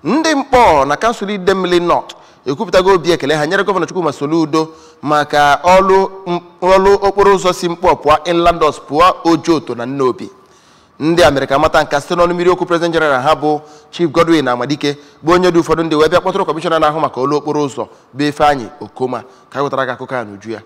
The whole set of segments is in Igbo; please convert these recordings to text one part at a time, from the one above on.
Ndị Mkpọ na kansụl Idemmili North ekwupụtago obi ekele ha nyere Gọvanọ Chukwuma Soludo maka ọlụ okporo ụzọ si Mkpọ pụọ Inlandos pụọ Ojoto na Nnobi. Ndị Amerịka mata nka site n'ọnụ mmiri okwu President General ha bụ Chief Godwin Amadike, bụ onye dị ụfọdụ ndị wee bịa kpọtụrụ kọmishọna na-ahụ maka ọlụ okporo ụzọ bụ Ifeanyị Okoma, ka a wetara gị akụkọ a n'uju ya.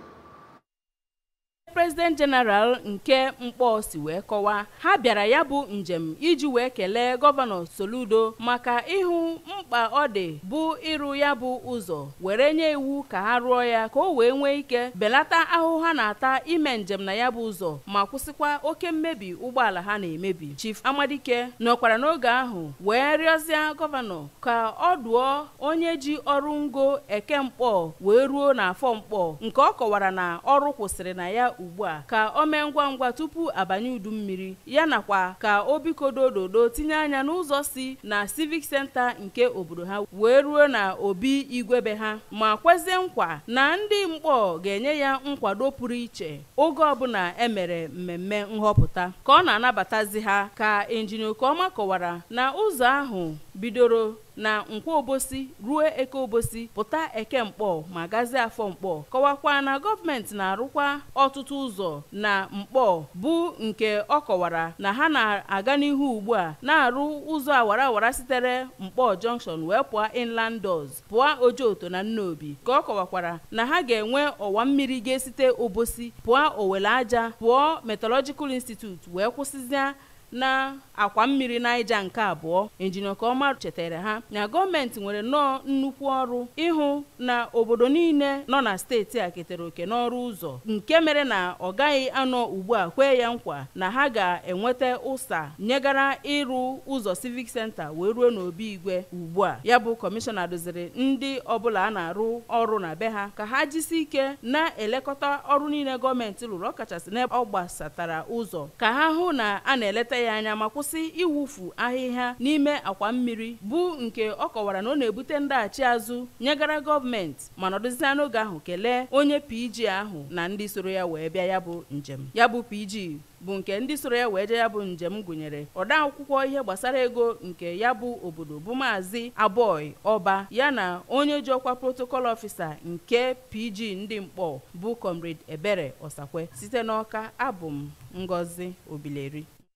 President General nke Mkpọ si wee kọwaa, ha bịara ya bụ njem iji wee kelee Gọvanọ Soludo maka ịhụ mkpa ọ dị bụ ịrụ ya bụ ụzọ, were nye iwu ka ha rụọ ya ka o wee nwee ike belata ahụhụ ha na-ata ime njem na ya bụ ụzọ ma kwụsịkwa oke mmebi ụgbọala ha na-emebi. Chief Amadike nọkwara n'oge ahụ wee rịọzie gọvanọ ka ọ dụọ onye ji ọrụ ngo Eke Mkpọ wee ruo n'afọ Mkpọ, nke ọ kọwara na ọrụ kwụsịrị na ya ugbu a, ka o mee ngwa ngwa tupu abanye udu mmiri, ya nakwa ka o bikodo ododo tinye anya n'ụzọ si na Civic Center nke obodo ha wee ruo na obi igwebe ha, ma kwezie nkwa na ndị Mkpọ ga-enye ya nkwado pụrụ iche oge ọbụla emere mmemme nhọpụta. Ka ọ na-anabatazi ha, ka Injinia Okeọma kọwara na ụzọ ahụ bidoro na Nkwo Obosi ruo Eke Obosi pụta Eke Mkpọ ma gazie Afọ Mkpọ, kọwakwa na gọọmenti na-arụkwa ọtụtụ ụzọ na Mkpọ, bụ nke ọ kọwara na ha na-aga n'ihu ugbu a na-arụ ụzọ awara awara sitere Mkpọ Junction wee pụọ Inland Doors pụọ Ojoto na Nnobi. Ka ọ kọwakwara na ha ga-enwe ọwa mmiri ga-esite Obosi pụọ Owele Aja pụọ Metallurgical Institute wee kwụsịzịa na akwa mmiri Naija nke abụọ. Injinia Okeọma chetara ha na gọọmenti nwere nnọọ nnukwu ọrụ ịhụ na obodo niile nọ na steeti a ketere oke n'ọrụ ụzọ, nke mere na ọ gaghị anọ ugbu a kwee ya nkwa na ha ga-enweta ụsa nyegara ịrụ ụzọ Civic Center wee ruo n'obi igwe ugbu a. Ya bụ kọmishọna doziri ndị ọbụla a na-arụ ọrụ na be ha ka ha jisi ike na-elekọta ọrụ niile gọọmenti rụrụ, ọkachasị n'ebe ọ gbasatara ụzọ, ka ha hụ na a na-eleta ya anya ma kwụsị iwufu ahịhịa n'ime akwa mmiri, bụ nke ọ kọwara na ọ na-ebute ndaghachi azụ nyegara gọọmenti, ma nọdụzie n'oge ahụ kelee onye PG ahụ na ndị soro ya wee bịa ya bụ njem. Ya bụ PG bụ nke ndị soro ya wee jee ya bụ njem gụnyere odeakwụkwọ ihe gbasara ego nke ya bụ obodo bụ Maazị Aboy Ọba, ya na onye ji ọkwa protocol officer nke PG ndị Mkpọ bụ Comrade Ebere Osakwe. Site n'Ọka, abụ m Ngozi Obileri.